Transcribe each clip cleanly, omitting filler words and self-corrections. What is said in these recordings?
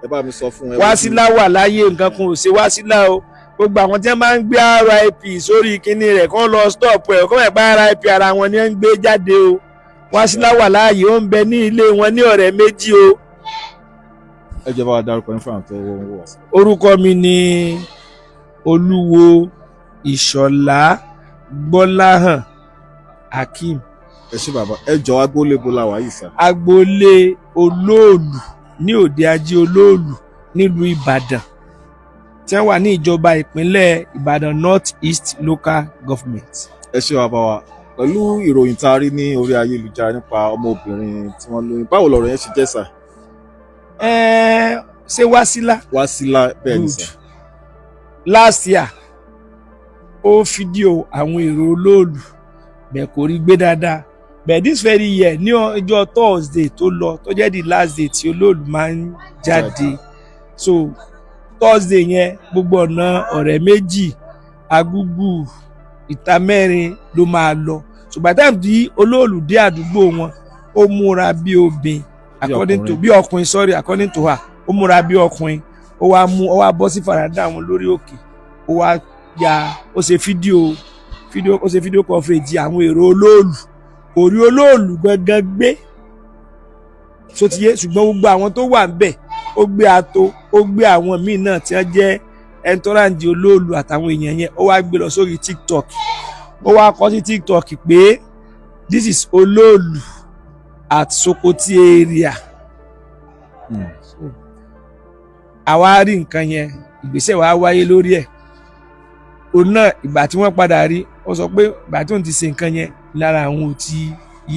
Ẹ bá mi sọ fún ẹ. Wásílà wà láyé, nǹkan kan ò ṣe Wásílà o. Gbogbo àwọn tí wọ́n máa ń gbé RIP sórí kinní rẹ̀ kó lọ stop ẹ̀, kó mọ̀ pé RIP ara wọn ni wọ́n ń gbé jáde o. Wásílà wà láàyè, ó ń bẹ ní ilé wọn ní ọ̀rẹ́ méjì o. Ẹ jẹ́ bá wa dárúkọ yín fún àwọn tó wọ́n wò wá sí. Orúkọ mi ni Olúwo Ìṣọ̀lá Gbọ́láhàn Akeem. Ẹ ṣé, bàbá. Ẹ jọ, agboolé bo la wà yìí, sir? Agboolé Olóòlù ní Òde Ajé Olóòlù nílùú Ìbàdàn, tí wọ́n wà ní ìjọba ìpínlẹ̀ Ìbàdàn North East Local Government. Ẹ ṣé, bàbá wa. Pẹ̀lú ìròyìn tá a rí ní orí ayélujára nípa ọmọbìnrin tí wọ́n lóyún, báwo lọ̀rọ̀ yẹn ṣe jẹ́, sir? Ẹ́ẹ́, ṣé Wásílà? Wásílà, bẹ́ẹ̀ ni. Good. Sir. Last year, ó fídíò àwọn èrò Olóòlù bẹ́ẹ̀, kò rí gbé dáadáa bẹ́ẹ̀. This very year, ní ọjọ́ Thursday tó lọ, tó jẹ́ the last day tí Olóòlù máa ń jáde, so Thursday yẹn, gbogbo ọ̀nà ọ̀rẹ́ méjì, Agúgù, ìta mẹ́rin ló máa lọ. Ṣùgbọ́n time tí Olóòlù dé àdúgbò wọn, ó múra bí obìn, according to ọkùnrin. Bí ọkùnrin, sorry, according to her, ó múra bí ọkùnrin. Ó wá mú, ó wá bọ́ sí farada wọn lórí òkè, ó wá ya, ó ṣe fídíò, ó ṣe fídíò coverage àwọn èrò Olóòlù. Kò rí Olóòlù gangan gbé sotiye, ṣùgbọ́n gbogbo àwọn tó wà ńbẹ̀, ó gbé ato, ó gbé àwọn míì náà tí wọ́n jẹ́ entourage Olóòlù àtàwọn èèyàn yẹn. Ó wá gbé lọ sórí TikTok, ó wá kọ sí TikTok pé, "This is Olóòlù at Sokoti area." Àwa rí nǹkan yẹn, ìgbésẹ̀ wa wáyé lórí ẹ̀. Òun náà, ìgbà tí wọ́n padà rí, ó sọ pé ìgbà tí òun ti ṣe nǹkan yẹn, lára àwọn ò ti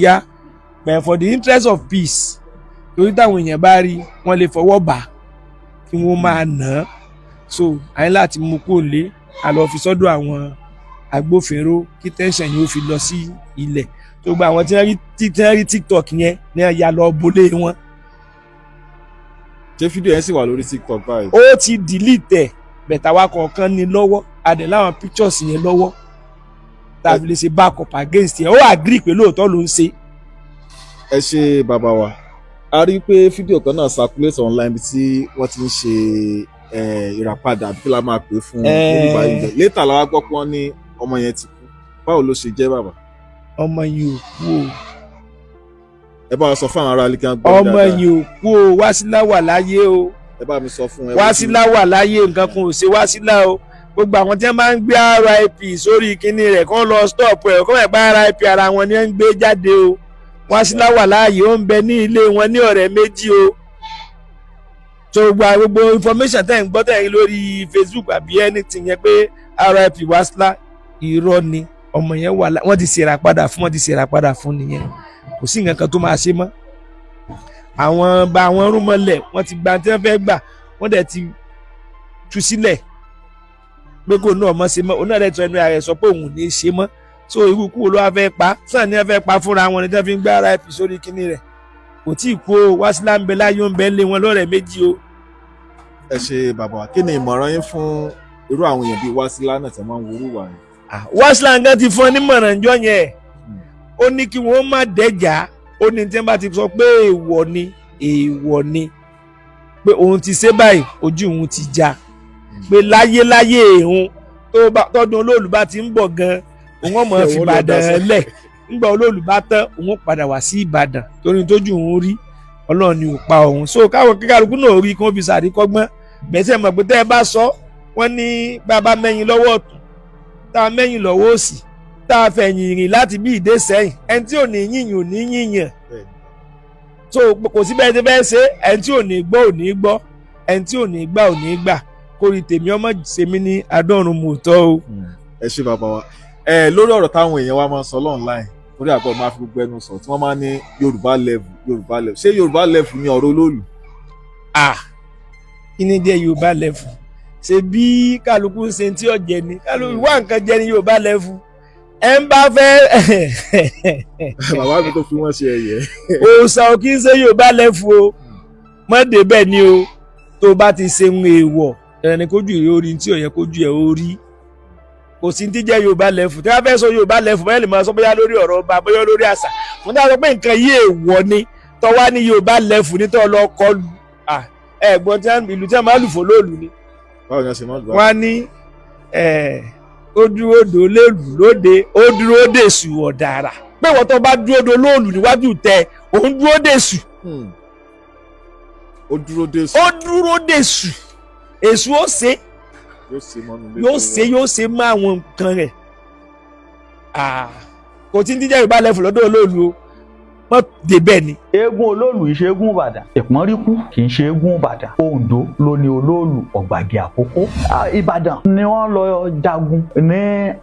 yá, but for the interest of peace, torí táwọn èèyàn bá rí, wọ́n lè fọwọ́ bà á kí wọ́n máa nà án, so a ní láti mú kó lé a lọ fi sọ́dọ̀ àwọn agbófinró kí tension yìí ó fi lọ sí ilẹ̀. Tó gba àwọn tí wọ́n rí, tí wọ́n rí TikTok yẹn ní wọ́n ya lọ bolé wọn. Ṣé fídíò yẹn sì wà lórí TikTok báyìí? Ó ti delete ẹ̀, bẹ̀tà wa kọ̀ọ̀kan ní lọ́wọ́, a dẹ̀ láwọn pictures yẹn lọ́wọ́ tá a fi lè ṣe backup against ẹ̀. Ó agree pé lóòótọ́ ló ń ṣe. Ẹ ṣe, bàbá wa. A rí i pé fídíò kan náà circulate online bí tí wọ́n ti ń ṣe ìràpadà, àbí kí la máa pè é, fún níbi báyìí. Later la wá gbọ́ pé wọ́n ní ọmọ yẹn ti kú. Báwo ló ṣe jẹ́, bàbá? Ọmọ yìí ò kú o. Ẹ bá wa sọ fún àwọn ará ilé kí wọ́n gbọ́ Ọmọ dáadáa. yìí ò kú o. Wásílà wà láyé o. Ẹ bá mi sọ fún ẹ. Wásílà wà láyé, nǹkan kan ò ṣe Wásílà o. Gbogbo àwọn tí wọ́n máa ń gbé RIP sórí kinní rẹ̀ kó lọ stop ẹ̀, kó mọ̀ pé RIP ara wọn ni wọ́n ń gbé jáde o. Wásílà wà láàyè, ó ń bẹ ní ilé wọn ní ọ̀rẹ́ méjì o. So gbogbo information tẹ́ ń gbọ́, tẹ́ ń rí lórí Facebook àbí anything yẹn pé RIP Wásílà, irọ́ ni. Ọmọ yẹn wà, wọ́n ti ṣèrà padà fún, wọ́n ti ṣèrà padà fún nìyẹn. Kò sí nǹkan kan tó máa ṣe mọ́. Àwọn bá àwọn rúmọlẹ̀, wọ́n ti gba tí wọ́n fẹ́ gbà, wọ́n dẹ̀ ti tú sílẹ̀ pé kò náà mọ̀ ṣe mọ́. Òun náà dẹ̀ tọ́ ẹnu ara ẹ̀ sọ pé òun ò ní í ṣe mọ́. So irú kú wo ló wá fẹ́ pa sàn ní wọ́n fẹ́ pa fúnra wọn ni tí wọ́n fi ń gbé RIP sórí kinní rẹ̀? Kò tí ì kú o. Wásílà ń bẹ láyé, ó ń bẹ lé wọn lọ́rẹ̀ méjì o. Ẹ ṣe, bàbá wa. Kí ni ìmọ̀ràn yín fún irú àwọn èèyàn bíi Wásílà náà tí wọ́n máa ń worú wà yẹn? Wásílà gan ti fún ọ nímọ̀ràn jọ yẹn. Ó ní kí wọ́n má dẹ́jà. Ó ní tí wọ́n bá ti sọ pé èèwọ̀ ni, èèwọ̀ ni, pé òun ti ṣe báyìí, ojú òun ti já, pé láyéláyé òun, tó bá tọdún Olóòlù bá ti ń bọ̀ gan, òun ọmọ fi Òun ló dá Ìbàdàn sí. lẹ̀. Ńgbà Olóòlù bá tán, òun padà wá sí Ìbàdàn, torí tójú òun rí, Ọlọ́run ni ò pa òun. So káwọn kíkàlùkù náà rí kí wọ́n fi sàríkọ́gbọ́n bẹ́sẹ̀ mọ̀ pé tẹ́ ẹ bá sọ wọ́n ní bàbá mẹ́yìn lọ́wọ́ ọ̀tún, tá a mẹ́yìn lọ́wọ́ òsì, tá a fẹ̀yìn rìn láti bí ìdé sẹ́yìn, ẹni tí ò ní yìnyín ò ní yìnyín. So kò sí bẹ́ẹ̀ tí bẹ́ẹ̀ ṣe, ẹni tí ò ní gbọ́ ò ní gbọ́, ẹni tí ò ní gbà ò ní gbà. Kórìí tèmi ọmọ ṣèmi ní adọ́run mòótọ́ o. Ẹ ṣé, bàbá wa. Ẹ lórí ọ̀rọ̀ táwọn èèyàn wa máa ń sọ online, torí àgbọ̀ máa fi gbogbo ẹnu sọ, tí wọ́n máa ń ní Yorùbá level, Yorùbá level, ṣé Yorùbá level ni ọ̀rọ̀ Olóòlù? Ah, kí ni jẹ́ Yorùbá level? Ṣe bí kálukú ń ṣe tí ọ̀jẹ̀ ni, kálukú wá nǹkan jẹ ní Yorùbá level. Ẹ ń bá fẹ́. Bàbá mi tó fi wọ́n ṣe ẹ̀yẹ. Òòṣà ò kí ń ṣe Yorùbá level o. Mọ́ débẹ̀ ni o. Tó bá ti ṣe ń èèwọ̀ ẹni, kójú ìrè orí tí ò yẹ kójú ẹ̀ ó rí. Kò sí ti jẹ́ Yorùbá level. Tí wọ́n fẹ́ sọ Yorùbá level, bóyá lè máa sọ bóyá lórí ọ̀rọ̀ ọba, bóyá lórí àṣà. Wọ́n dá sọ pé nǹkan yìí èèwọ̀ ni, tọ́wá ní Yorùbá level ní tọ́ lọ kọlu. Ẹ̀gbọ́n tí ìlú tí wọ́n máa lù fún lóòlù ni. Báwo ni wọ́n ṣe máa lù? Wọ́n á ní ó dúró dò lóòlù lóde, ó dúró dèṣù ọ̀dàrà. Pé wọ́n tó bá dúró dò lóòlù níwájú tẹ, òun dúró dèṣù. Ó dúró dèṣù. Ó dúró dèṣù, èṣù ó ṣe. Yóò ṣe mọ́nu. Yóò ṣe, yóò ṣe mọ́ àwọn nǹkan rẹ̀. Kò tí ń díjà Yorùbá lẹ́fù lọ́dọ̀ olóòlù o, mọ́ débẹ̀ ni. Eégún olóòlù ìṣe eégún Ìbàdàn, Ìpọ́nríkú kì í ṣe eégún Ìbàdàn, Oǹdó ló ní olóòlù Ọ̀gbàgì Àkókó. Ìbàdàn ni wọ́n lọ jagun ní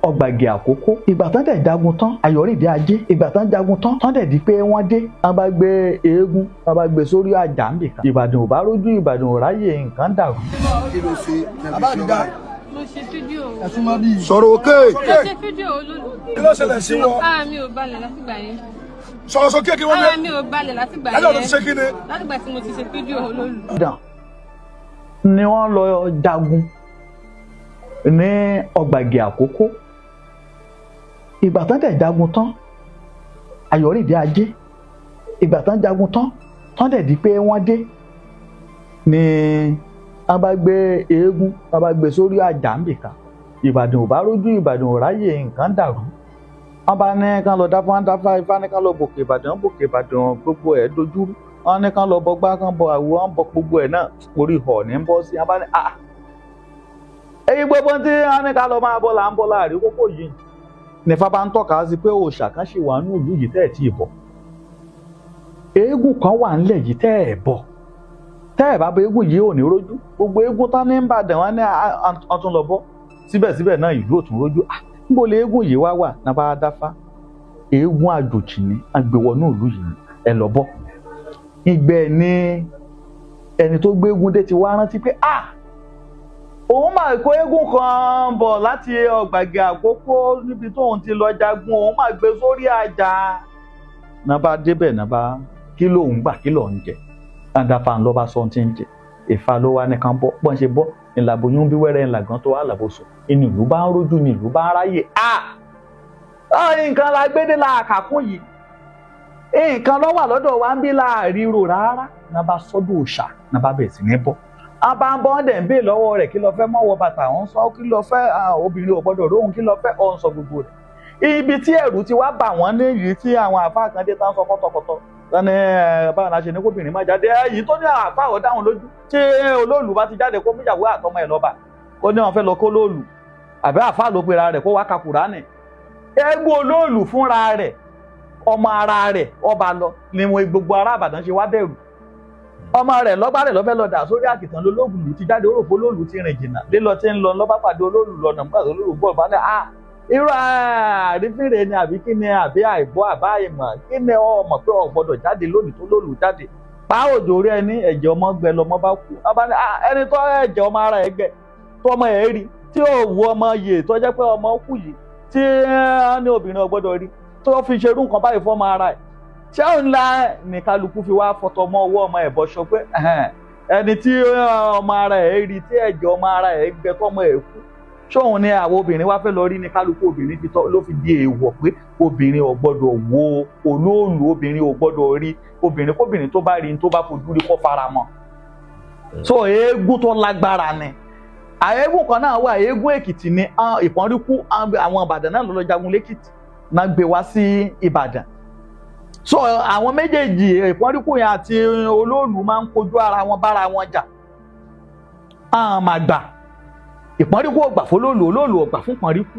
Ọ̀gbàgì Àkókó. Ìgbà tán dẹ̀ jagun tán, Ayọ̀rìndé Ajé, ìgbà tán jagun tán tán dẹ̀ di pé wọ́n dé, wọ́n bá gbé eégún, wọ́n bá gbé sórí àjà ń bìkan. Ìbàdàn ò bá rójú, Ìbàdàn ò ráyè, nǹkan dàrú. Kí ló ṣe? Àbá Mo ṣe fídíò. Sọ̀rọ̀ òkè. Mo ṣe fídíò olóòlù. Kí ló ṣẹlẹ̀ sí wọn? Ara mi ò balẹ̀ látìgbà yẹn. Sọ̀rọ̀ sókè kí wọ́n Ara mi ò balẹ̀ látìgbà yẹn. Lájọ́ tó ti ṣe kí ni? Látìgbà tí mo ti ṣe fídíò olóòlù. Ìbàdàn ni wọ́n lọ jagun ní Ọ̀gbàgì Àkókó. Ìgbà tán dẹ̀ jagun tán, Ayọ̀rìndé Ajé, ìgbà tán jagun tán tán dẹ̀ di pé wọ́n dé ni wọ́n bá gbé eégún, wọ́n bá gbé sórí àjà ń bìkan. Ìbàdàn ò bá rójú, Ìbàdàn ò ráyè, nǹkan dàrú. Wọ́n bá ní kán lọ dáfá, dáfá, ifá ní kán lọ bòkè Ìbàdàn, bòkè Ìbàdàn, gbogbo ẹ̀ dojúrú. Wọ́n ní kán lọ bọgbá, kán bọ àwo, wọ́n bọ gbogbo ẹ̀ náà, orí họ̀ ní bọ́ sí. Wọ́n bá ní à èyí gbogbo tí wọ́n ní ká lọ máa bọ́ là ń bọ́ láàrin kókó yìí. Nífà bá ń tọ́ka sí pé òòṣà kan ṣì wà nínú ìlú yìí tẹ́ ẹ̀ tí ì bọ̀, eégún kan wà ńlẹ̀ yìí tẹ́ ẹ̀ bọ̀, tẹ́ ẹ̀ bá bọ eégún yìí ò ní rójú. Gbogbo eégún tán ní Ìbàdàn wọn ní ọtún lọ bọ́, síbẹ̀síbẹ̀ náà ìlú ò tún rójú. Níbo lè eégún yìí wá wà? Náà bá dáfá, eégún àjòjì ni agbèwọnú ìlú yìí, ẹ lọ bọ́. Ìgbẹ́ ni ẹni tó gbé eégún dé ti wá rántí pé òun máa kó eégún kan bọ̀ láti Ọ̀gbàgì Àkókó níbi tóun ti lọ jagun, òun máa gbé sórí àjà. Náà bá débẹ̀, náà bá kí lóun gbà, kí lóun jẹ, dáfà ńlọ bá sọ ohun tí ń jẹ. Ìfà ló wá nìkan bọ́, bọ́n ṣe bọ́ ìlàbòyún bí wẹ́rẹ́ ńlá gan tó wà lábòsùn, inú ìlú bá ń rójú, ní ìlú bá ń ráyè. Nǹkan la gbédè la àkàkùn yìí, nǹkan ló wà lọ́dọ̀ wa ń bí láàríro rárá. Náà bá sọ́dọ̀ òòṣà, náà bá bẹ̀rẹ̀ sí ní bọ́. A bá ń bọ́ ń dẹ̀ ń bè lọ́wọ́ rẹ̀, kí ló fẹ́ mọ́wọ́ bàtà òun sọ, kí ló fẹ́, obìnrin ò gbọ́dọ̀ róhun, kí ló fẹ́, òun sọ gbogbo rẹ̀. Ibi tí ẹ̀rù ti wá bà wọ́n níyì tí àwọn àfáà kan dé tán sọ kọ́tọ̀kọ́tọ̀ tani báwọn la ṣe ní kóbìnrin má jáde, èyí tó ní àfáà ò dáhùn lójú. Tí olóòlù bá ti jáde kó múyàwó àtọmọ ẹ̀ lọ́ba, ó ní wọn fẹ́ lọ kó lóòlù, àbí àfáà ló pera rẹ̀ kó wá ka Kùránì. Eégún olóòlù fúnra rẹ̀, ọmọ ara rẹ̀ ọba lọ ni mo gbogbo ará Ìbàdàn ṣe wá bẹ̀rù. Ọmọ rẹ̀ lọ́gbà rẹ̀ lọ́fẹ́ lọ dà sórí àkìtàn, lolóògùn ti jáde, ó rò pé olóòlù ti rìn jìnnà lílọ tí ń lọ lọ́ba pàdé olóòlù lọ́nà nígbà tó olóòlù bọ̀ bá ní irú àrífínre ni àbí kí ni, àbí àìbọ́ àbá ìmọ̀ kí ni, ọmọ pé o gbọ́dọ̀ jáde lónìí tó lóòlù jáde pa òjò orí ẹni, ẹ̀jẹ̀ ọmọ gbẹ lọmọ bá kú. Ọba ní ẹni tó ẹ̀jẹ̀ ọmọ ara ẹ̀ gbẹ tó ọmọ ẹ̀ rí tí ò wú ọmọ yè tó jẹ́ pé ọmọ kú yìí tí ní obìnrin ò gbọ́dọ̀ rí tó fi ṣerú nǹkan báyìí fọ́mọ ara ẹ̀, ṣé òun la ní kálukú fi wá fọtọ mọ́ ọwọ́ ọmọ ẹ̀ bọ́ṣọ pé ẹni tí ọmọ ara ẹ̀ rí tí ẹ̀jẹ̀ ọmọ ara ẹ̀ gbẹ tọmọ ẹ̀ kú, ṣóun ni àwọn obìnrin wá fẹ́ lọ rí? Ní kálukú obìnrin fi ló fi di èèwọ̀ pé obìnrin ò gbọ́dọ̀ wo olóòlù, obìnrin ò gbọ́dọ̀ rí, obìnrin kóbìnrin tó bá rí tó bá fojú rí kó fara mọ́. So eégún tó lágbára ni. Eégún kan náà wà, eégún Èkìtì ni Ìpọ́nríkú, àwọn Ìbàdàn náà ló lọ jagun lẹ́kìtì náà gbé wá sí Ìbàdàn. So àwọn méjèèjì Ìpọ́nríkú yẹn àti olóòlù máa ń kojú ara wọn bára wọn jà. Àmàgbà Ìpọ́nríkú ò gbà fólóòlù, olóòlù ò gbà fún Ìpọ́nríkú.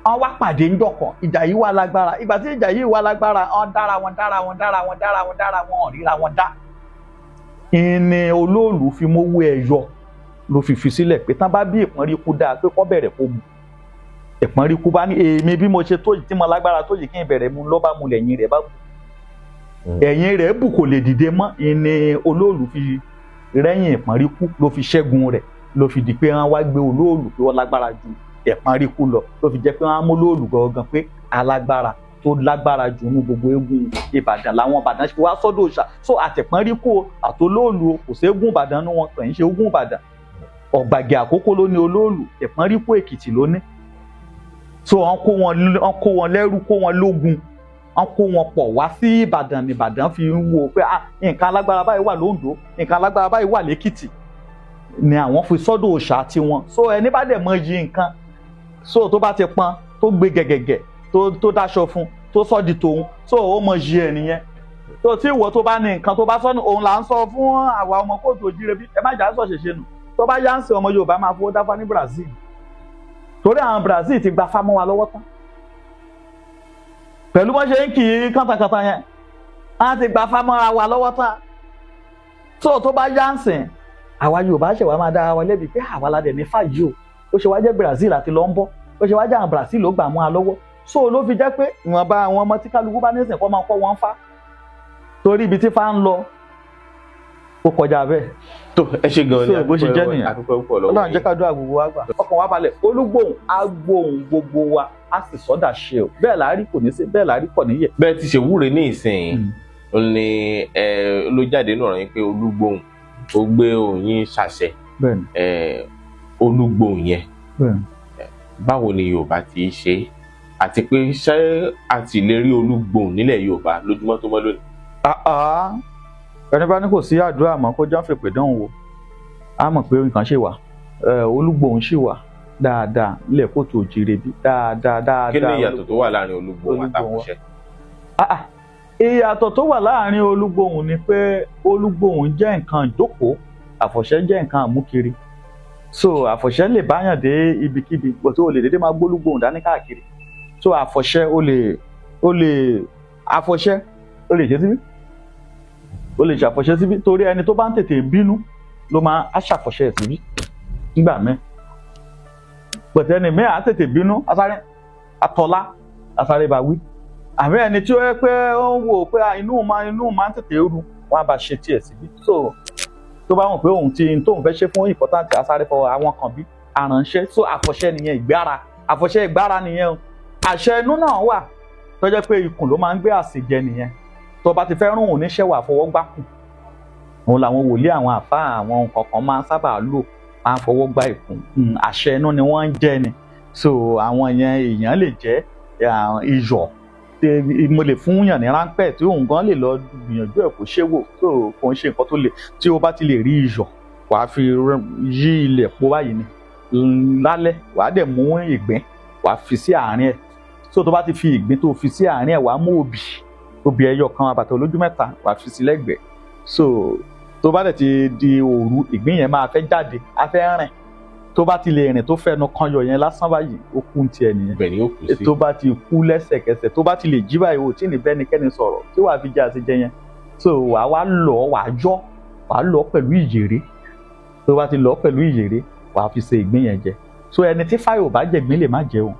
Wọ́n wá pàdé ńjọ́ kan, ìjà yìí wà lágbára. Ìgbà tí ìjà yìí wà lágbára, wọ́n dára wọn dára wọn dára wọn dára wọn dára wọn, ò ríra wọn dá. Ìní olóòlù fi mówó ẹyọ ló fi fi sílẹ̀ pé tán bá bí Ìpọ́nríkú dáa pé kó bẹ̀rẹ̀ kó mu. Ìpọ́nríkú bá ní èmi bí mo ṣe tó yìí tí mo lágbára tó yìí kí n bẹ̀rẹ̀ mu, ló bá mu lẹ́yìn rẹ̀ bá bù. Ẹ̀yìn rẹ̀ bù kò lè dìde mọ́. Ìní olóòlù fi rẹ́yìn Ìpọ́nríkú ló fi ṣẹ́gun rẹ̀, ló fi di pé wọ́n wá gbé olóòlù pé wọ́n lágbára ju Ìpọ́nríkú lọ, ló fi jẹ́ pé wọ́n á mú olóòlù gangan pé alágbára tó lágbára jù nínú gbogbo eégún Ìbàdàn làwọn Ìbàdàn ṣe wá sọ́dọ̀ òòṣà. So àtẹ̀pọ́nríkú àtolóòlù kò ségun Ìbàdàn ní wọn kàn ń ṣe eégún Ìbàdàn. Ọ̀gbàgì Àkókó ló ní olóòlù, Ìpọ́nríkú Èkìtì ló ní. So wọ́n kó wọn lẹ́rú, kó wọn lógun, wọ́n kó wọn pọ̀ wá sí Ìbàdàn. Ìbàdàn fi ń wo pé nǹkan alágbára báyìí wà lóńdó, nǹkan alágbára báyìí wà lẹ́kìtì. Ni àwọn fi sọ́dọ̀ òòṣà tiwọn. So ẹni bá dẹ̀ mọ yí nǹkan, so tó bá ti pọn, tó gbé gẹ̀gẹ̀gẹ̀, tó dáṣọ fún, tó sọ di tòun, so ó mọ yí ẹ nìyẹn. Tó tí ìwọ tó bá ní nǹkan tó bá sọnù, òun là ń sọ fún àwa ọmọ kóòtù òjíire bí ẹ má jà sọ ṣèṣe nù. Tó bá yá ń sìn, ọmọ Yorùbá máa fowó dáfá ní Brazil, torí àwọn Brazil ti gba fámọ́ wa lọ́wọ́ tán pẹ̀lú bọ́n ṣe ń kì í kàntàkàntà yẹn, á ti gba fámọ́ wa lọ́wọ́ tán. Tó bá yá ń sìn, àwa Yorùbá ṣe wá máa dára wa lẹ́bi pé àwa la dẹ̀ ní fàyè o, ó ṣe wá jẹ́ Brazil àti lọ ń bọ́, ó ṣe wá jẹ́ àwọn Brazil ló gbà mọ́ wa lọ́wọ́. So ló fi jẹ́ pé ìwọ̀nba àwọn ọmọ tí kálukú bá nísìn kọ́ máa kọ́ wọn fá, torí ibi tí fá ń lọ ó kọjá bẹ́ẹ̀. Tó ẹ ṣe gan ni, bó ṣe jẹ́ nìyẹn. Àdúpẹ́ púpọ̀ lọ́wọ́. Ọlọ́run jẹ́ ká dúrà gbogbo wa gbà, ọkàn wa balẹ̀. Olúgbòhùn agbóhùn gbogbo wa, a sì sọ́dà ṣe o, bẹ́ẹ̀ láàrí kò ní sí, bẹ́ẹ̀ láàrí kò níyẹ̀. Bẹ́ẹ̀ ti ṣe wúre ní ìsìn ni ẹ ló jáde nínú ọ̀rọ̀ yín pé Olúgbòhùn ó gbé òyìn ṣàṣẹ. Olúgbòhùn yẹn, báwo ni Yorùbá ti ṣe, àti pé ṣé a ti lè rí Olúgbòhùn nílẹ̀ Yorùbá lójúmọ́ tó mọ́ lónìí? Ẹni bá ní kò sí àdúrà mọ́ kó jọ́ fèpè dán wò, á mọ̀ pé nǹkan ṣì wà. Olúgbòhùn ṣì wà dáadáa nílẹ̀ kóòtù òjìrè bí dáadáa dáadáa. Kí ni ìyàtọ̀ tó wà láàrin Olúgbòhùn àtàkùnṣe? Ìyàtọ̀ tó wà láàrin Olúgbòhùn ni pé Olúgbòhùn jẹ́ nǹkan ìjókòó, àfọ̀ṣẹ jẹ́ nǹkan àmúkiri. So àfọ̀ṣẹ lè báyàn dé ibikíbi, bó tó o lè dédé máa gbólúgbòhùn dání káàkiri. So àfọ̀ṣẹ o lè o lè àfọ̀ṣẹ o lè ṣe síbí, o lè ṣàfọ̀ṣẹ síbí, torí ẹni tó bá ń tètè bínú ló máa á ṣàfọ̀ṣẹ síbí nígbà míì. Pẹ̀tẹ́ ni míì á tètè bínú, asáré atọ́lá, asáré bá wí. Àmì ẹni tí ó yẹ pé ó ń wò pé inú máa ń tètè ru, wọn á bá ṣe tiẹ̀ síbí. So tó bá wọn pé òun ti tóun fẹ́ ṣe fún important, asáré fọ àwọn kan bí aránṣẹ́. So àfọ̀ṣẹ nìyẹn, ìgbára àfọ̀ṣẹ ìgbára nìyẹn o. Àṣẹ inú náà wà tó jẹ́ pé ikùn ló máa ń gbé àṣejẹ nìyẹn. Tó bá ti fẹ́ rún òun níṣẹ́, wà fọwọ́ gbákùn. Òun làwọn wòlíì, àwọn àfáà, àwọn nǹkan kan máa ń sábà lò, máa ń fọwọ́ gbá ikùn. Àṣẹ inú ni wọ́n ń jẹ ni. So àwọn yẹn èèyàn lè jẹ́ iyọ̀, mo lè fún yàn ní ráńpẹ́ tí òun gan lè lọ gbìyànjú ẹ̀ kó ṣe wò. So kò ń ṣe nǹkan tó le. Tí o bá ti lè rí iyọ̀, wàá fi yí ilẹ̀ po báyìí ni lálẹ́, wàá dẹ̀ mú ìgbín, wàá fi sí àárín ẹ̀. So tó bá ti fi ìgbín tó fi sí àárín ẹ̀, wàá mú obì ẹyọ kan àbàtà olójú mẹ́ta, wàá fi sí lẹ́gbẹ̀ẹ́. So tó bá dẹ̀ ti di òru, ìgbín yẹn máa fẹ́ jáde, á fẹ́ rìn. Tó bá ti lè rìn tó fẹnu kan yọ yẹn lásán báyìí, ó kú tiẹ̀ nìyẹn. Bẹ́ẹ̀ ni ó kú sí. Tó bá ti kú lẹ́sẹ̀kẹsẹ̀, tó bá ti lè jí báyìí, ò tí ní bẹ́nikẹ́ni sọ̀rọ̀ tí wàá fi jẹ àṣejẹ yẹn. So wàá wá lọ, wàá yọ, wàá lọ pẹ̀lú ìyèrè. Tó bá ti lọ pẹ̀lú ìyèrè, wàá fi ṣe ìgbín yẹn jẹ. So ẹni tí fáyọ̀ ò bá jẹ̀gbín lè má jẹun,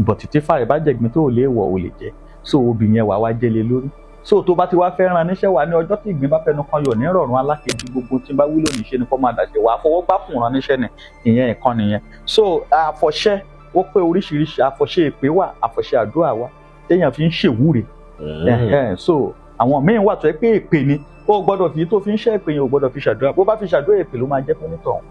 bọ̀tí tí fáyọ̀ bá jẹ̀gbín tó lè wọ̀ ò lè jẹ. So obì yẹn wàá wá jẹlé lórí. So tó bá ti wá fẹ́ ran níṣẹ́, wà ní ọjọ́ tí ìgbín bá fẹnu kan yọ̀ ní ìrọ̀rùn alákejì, gbogbo tí bá wí lónìí ṣe ni kó máa dàṣẹ, wàá fọwọ́ gbá fún ran níṣẹ́ ni ìyẹn ìkan nìyẹn. So àfọ̀ṣẹ ó pé oríṣiríṣi, àfọ̀ṣẹ èpè wà, àfọ̀ṣẹ àdúrà wà téèyàn fi ń ṣèwúre. So àwọn míín wà tó yẹ pé èpè ni, ó gbọ́dọ̀ fi tó fi ń ṣe èpè yẹn, ò gbọ́dọ̀ fi ṣàdúrà. Bó bá fi ṣàdúrà, èpè ló máa jẹ́ fún nítọ̀hún.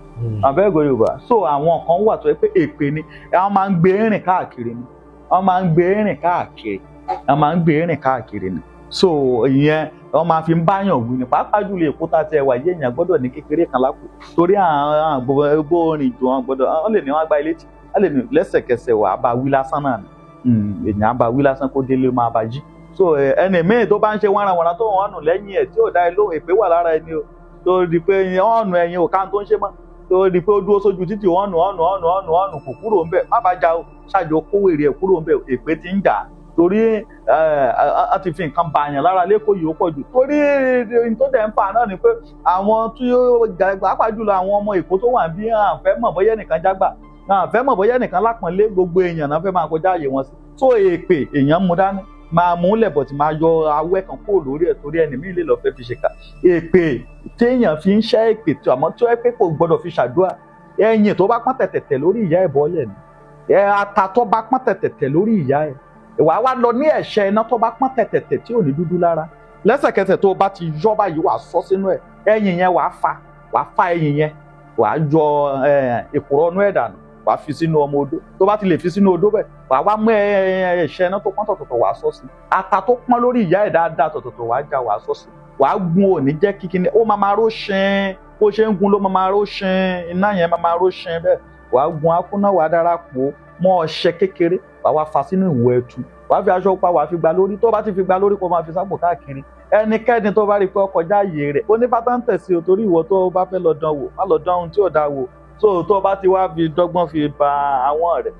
Àbẹ́gọ̀ Yorùbá. So àwọn kan wà tó yẹ pé èpè ni, àwọn máa ń gbé rìn káàkiri ni, wọ́n máa ń gbé rìn káàkiri, wọ́n máa ń gbé rìn káàkiri ni. So ìyẹn wọ́n máa fi ń báyàn wí ni. Pàápàá jùlọ Èkó tá a ti ẹwà yé, èèyàn gbọ́dọ̀ ní kékeré kan lápò, torí àwọn gbogbo rìn jù, wọn gbọ́dọ̀ wọ́n lè ní wọ́n gba ilé tí wọ́n lè ní lẹ́sẹ̀kẹsẹ̀, wà á bá wí lásán náà ni. Èèyàn á bá wí lásán kó délé máa bá jí. So ẹni míì tó bá ń ṣe wọ́nranwọ̀nran tó wọ́n nù lẹ́yìn ẹ̀ tí ò dá ẹ lóhùn, èpè wà lára ẹni o. Tó di pé ọ̀nù ẹ̀yìn ò ká tó ń ṣe mọ́, tó di pé ó dúró sójú títì, ọ̀nù ọ̀nù ọ̀nù ọ̀nù ọ̀nù kò kúrò ńbẹ̀, má bàa já o, ṣáàjọ kówèrè ẹ̀ kúrò ńbẹ̀, èpè ti ń jà. Torí a ti fi nǹkan bàyàn lára lẹ́kọ̀ọ́ yìí ó pọ̀ jù. Torí tó dẹ̀ ń fà náà ni pé àwọn tí ó pàápàá jùlọ àwọn ọmọ Èkó tó wà bí àǹfẹ́ mọ̀ bóyá ẹnìkan jágbà, àǹfẹ́ mọ̀ bóyá ẹnìkan lápọ̀nlé, gbogbo èèyàn náà fẹ́ máa kọjá àyè wọn sí. So èpè èèyàn mú dání, máa mú lẹ̀bọ̀ tí máa yọ awẹ́ kan kúrò lórí ẹ̀, torí ẹni míì lè lọ fẹ́ fi ṣèkà. Èpè téèyàn fi ń ṣẹ́ èpè tó, àmọ́ tó ẹ pé kò gbọ́dọ̀ fi ṣàdúrà. Ẹyìn tó bá pọ́n tẹ̀tẹ̀tẹ̀ lórí ìyá ẹ̀ bọ́lẹ̀ ni, ata tó bá pọ́n tẹ̀tẹ̀tẹ̀ lórí ìyá ẹ̀, wàá wá lọ ní ẹ̀ṣẹ̀ iná tó bá pọ́n tẹ̀tẹ̀tẹ̀ tí ò ní dúdú lára. Lẹ́sẹ̀kẹsẹ̀ tó bá ti yọ báyìí, wàá sọ sínú ẹ̀, ẹyìn yẹn wàá fa ẹyìn yẹn, wàá yọ èkùrọ́ inú ẹ̀ dànù, wàá fi sínú ọmọ odó. Tó bá ti lè fi sínú odó bẹ́ẹ̀, wàá wá mú ẹ̀ṣẹ̀ iná tó pọ́n tọ̀tọ̀tọ̀, wàá sọ sí. Ata tó pọ́n lórí ìyá ẹ̀ dáadáa tọ̀tọ̀tọ̀, wàá já, wàá sọ sí. Wàá gun, òní jẹ́ kíkiní, ó máa máa ró ṣin, Bó ṣe ń gun ló máa máa róṣin, iná yẹn máa máa róṣin bẹ́ẹ̀. Wàá gun akúná, wàá darapọ̀ mọ́ ọṣẹ kékeré, wàá wá fa sínú ìwọ̀ ẹtu, wàá fi aṣọ pa, wàá fi gba lórí. Tó bá ti fi gba lórí, kó máa fi sápò káàkiri. Ẹnikẹ́ni tó bá rí i pé ó kọjá ààyè rẹ̀, ó ní pátá ń tẹ̀sí o, torí ìwọ tó bá fẹ́ lọ dán wò, má lọ dán ohun tí ò dá wò. So tó bá ti wá fi dọ́gbọ́n fi ba àwọn rẹ̀,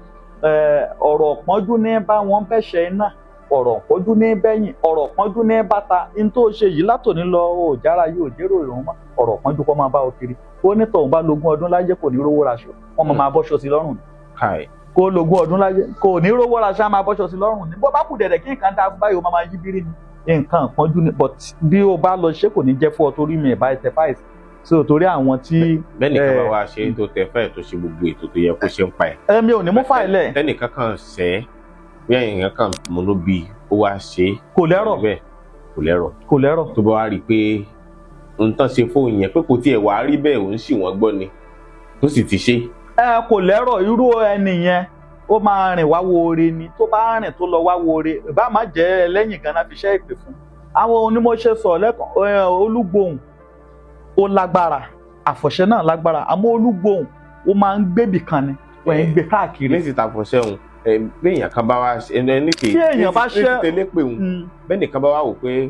ọ̀rọ̀ pọ́njú ní bá wọn bẹ̀ṣẹ̀ iná, ọ̀rọ̀ pọ́njú ní bẹ́yìn, ọ̀rọ̀ pọ́njú ní bàtà. N tó ṣe yìí látòní lọ, ò jára yóò jérò ìrùn mọ́. Ọ̀rọ̀ pọ́njú kọ́ máa bá ọ kiri. Ó ní tọ̀hún bá lógún ọdún láyé, kò ní rówó raṣọ, wọ́n máa máa bọ́ṣọ sí lọ́rùn ni. Káì. Kó lógún ọdún láyé, kò ní rówó raṣọ, á máa bọ́ṣọ sí lọ́rùn ni. Bó bá kù dẹ̀dẹ̀ kí nǹkan dáa fún báyìí, ó máa máa yí bírí ni. Nǹkan pọ́njú ni, but bí o bá lọ ṣe, kò ní jẹ́ fún ọ, torí mi ẹ̀ bá ẹ tẹ fáìsì so, torí àwọn tí Bẹ́ẹ̀nìkan bá wá ṣe tó tẹ fẹ́ẹ̀, tó ṣe gbogbo ètò tó yẹ kó ṣe ń pa ẹ̀. Ẹ̀mi ò ní mú fáìlẹ̀. Tẹ́nìkan kan ṣẹ́ bí èèyàn kan múnú bí ó wá ṣe é. Kò lẹ́rọ̀. Bẹ́ẹ̀ kò lẹ́rọ̀. Kò lẹ́rọ̀. Tó bá wá rí i pé nǹkan ṣe fóun yẹn, pé kò tiẹ̀ wá rí bẹ́ẹ̀, òun sì wọ́n gbọ́ ni tó sì ti ṣe. Ẹ kò lẹ́rọ̀. Irú ẹni yẹn, ó máa rìn wá wo ore ni. Tó bá rìn tó lọ wá wo ore, ìbá má jẹ́ ẹlẹ́yìn ganan fi ṣẹ́ ìpè fún àwọn onímọ̀ọ́ṣẹ́ sọ lẹ́kàn. Olúgbòhùn ó lágbára, àfọ̀ṣẹ́ náà lágbára, àmọ́ olúgbòhùn ó máa ń gbébì kan ni, wọ́n ń gbé káàkiri. Ní ti tàfọ̀ṣẹ́ òun, béèyàn kan bá wá ṣe ní ti Tí èèyàn bá ní ti tẹ́lẹ̀ pé òun bẹ́ẹ̀nìkan bá wá wò pé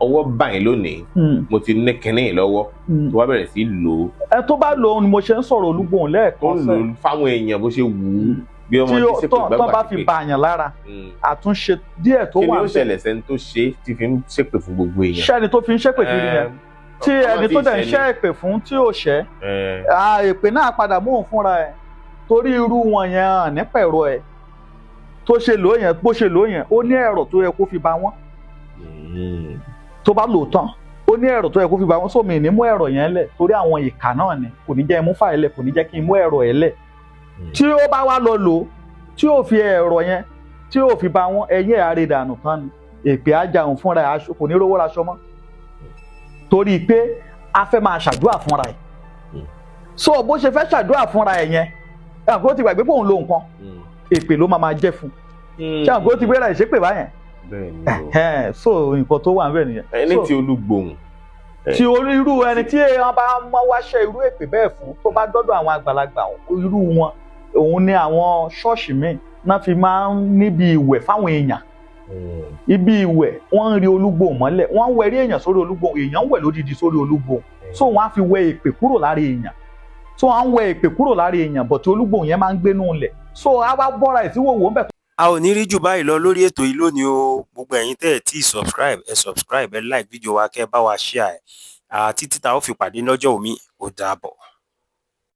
ọwọ́ báyìí lónìí, mo ti ní kinní yìí lọ́wọ́, tó wá bẹ̀rẹ̀ sí lò ó. Ẹ tó bá lò ó ni mo ṣe ń sọ̀rọ̀ olúgbòhùn tó lẹ́ẹ̀kan ń lò sẹ́yìn. ó fáwọn èèyàn bó ṣe wù ú, bí ọmọ Tí ti ó ṣépè tó bá fi gbàgbà bàyàn lára, àtúnṣe díẹ̀ tó kí ni wà ó ńbẹ̀. ṣẹlẹ̀ sẹ́ni tó ṣe é tí fi ń ṣépè fún gbogbo èèyàn? Ṣẹ́ni tó fi ń ṣépè kiri yẹn, tí ẹni tó dẹ̀ ń ṣẹ́ èpè fún tí ò ṣẹ́, èpè náà padà mú òun fúnra ẹ̀, torí irú wọn yẹn hàn ní pẹ̀rọ ẹ̀ tó ṣe lò yẹn, bó ṣe lò yẹn, ó ní ẹ̀rọ tó yẹ kó fi ba wọ́n. Tó bá lò tán, ó ní ẹ̀rọ tó yẹ kó fi ba wọ́n. Sómi ní mú ẹ̀rọ yẹn lẹ̀, torí àwọn ìkà náà ni kò ní jẹ́ mú fáìlẹ̀, kò ní jẹ́ kí n mú ẹ̀rọ ẹ̀ lẹ̀. Tí ó bá wá lọ lò, tí ó fi ẹ̀rọ yẹn tí ó fi ba wọ́n, ẹ̀yìn ẹ̀ àrè dànù tán ni. Èpè ajá òun fúnra ẹ̀, aṣọ kò ní rówó raṣọ mọ́, torí pé a fẹ́ máa ṣàdúrà fúnra ẹ̀. So bó ṣe fẹ́ ṣàdúrà fúnra ẹ̀ yẹn, ẹ̀ kó ti gbàgbé pé òun lo nǹkan, èpè ló máa máa jẹ́ fún un. Ṣé àwọn kó ti gbéra ìṣépè báyẹn? Bẹ́ẹ̀ ni o. Ẹ̀hẹ́n, so nǹkan tó wà níbẹ̀ nìyẹn. Ẹni So, tí olúgbòhùn tí irú ẹni tí wọ́n bá mọ́ wáṣẹ́ irú èpè bẹ́ẹ̀ fún, tó bá dọ́dọ̀ àwọn àgbàlagbà, irú wọn, òun ni àwọn ṣọ́ọ̀ṣì míì náà fi máa ń níbi ìwẹ̀ fáwọn èèyàn. Ibi ìwẹ̀, wọ́n ń rí olúgbòhùn mọ́lẹ̀, wọ́n ń wẹ̀rí èèyàn sórí olúgbòhùn, èèyàn ń wẹ̀ lódìdí sórí olúgbòhùn. So wọ́n á fi wẹ èpè kúrò lára èèyàn. So wọ́n á ń wẹ èpè kúrò lára èèyàn, but olúgbòhùn yẹn máa ń gbénú ilẹ̀, so á wá bọ́ra ẹ̀ sí wòwò ń bẹ̀. A ò ní rí jù báyìí lọ lórí ètò yìí lónìí o. Gbogbo ẹ̀yin tẹ́ ẹ̀ tí ì subscribe, ẹ subscribe, ẹ like fídíò wa, kẹ́ ẹ bá wa share ẹ̀. Títí tá a ó fi pàdé lọ́jọ́ òní, ó dàbọ̀.